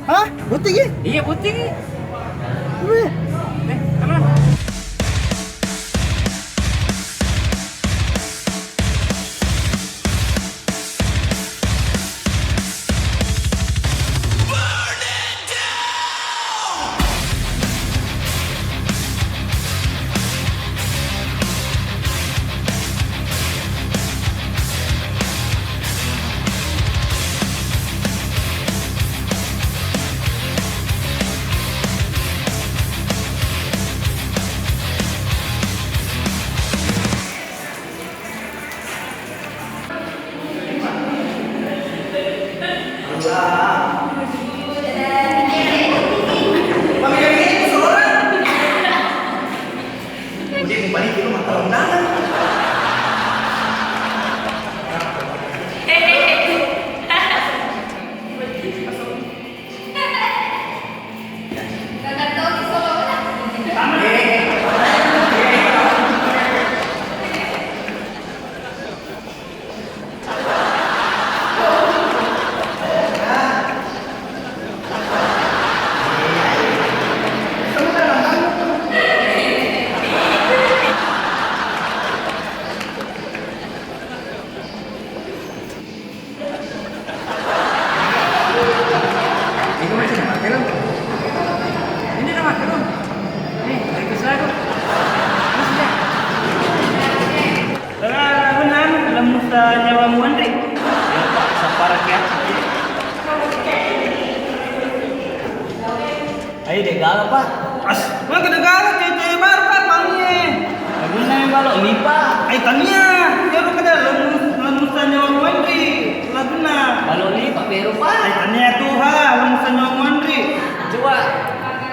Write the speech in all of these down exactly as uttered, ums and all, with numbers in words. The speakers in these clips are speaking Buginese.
Hah? Botting i? Iya, botting i. Weh. Eh, aman. Ini nama film. Ini nama film. Nih, bagus lagu. Terus ya. Lagu, lagu nang Lemusa Nyawamu Anri. Ya, Pak, sabar ya. Ayo, de' gaga, Pak. As, maka de' gaga, cewek-cewek baru, Pak, maunya. Lagunna mi Balok Lipa. Ai, tania, ero kada Lemus-, Lemusa Nyawamu Anri, lagunna. Balok Lipa, pero, Pak. Ai, tania tu, ha, Lemusa Nyawamu Anri. Coba,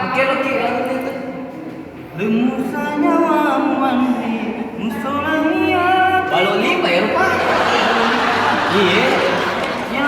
oke, lo, Ki, lagunna itu. Lemusa nyawamu Anri, musola mia. Balok Lipa, ero, Pak. Iya. Ya,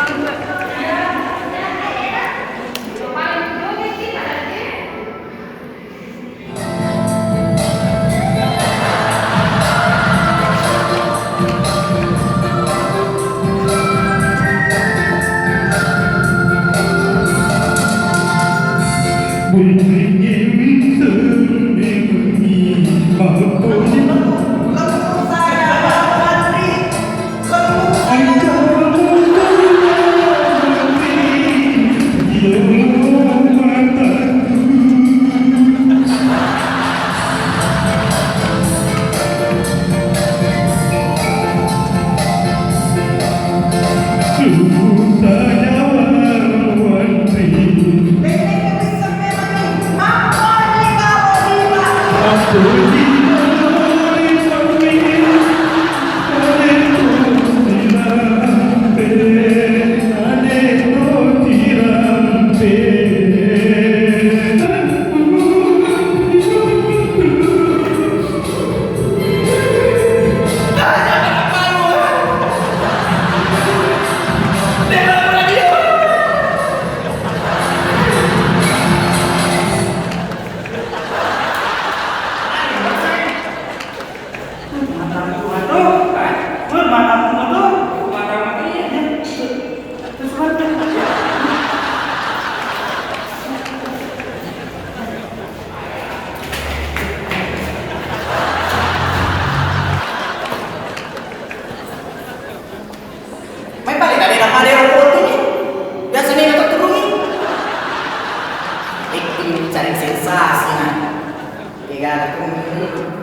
Mai pale kadena pale ro foto ni. Biasa ni nata turungi. Acting cari sensasi na. Kegana turungi.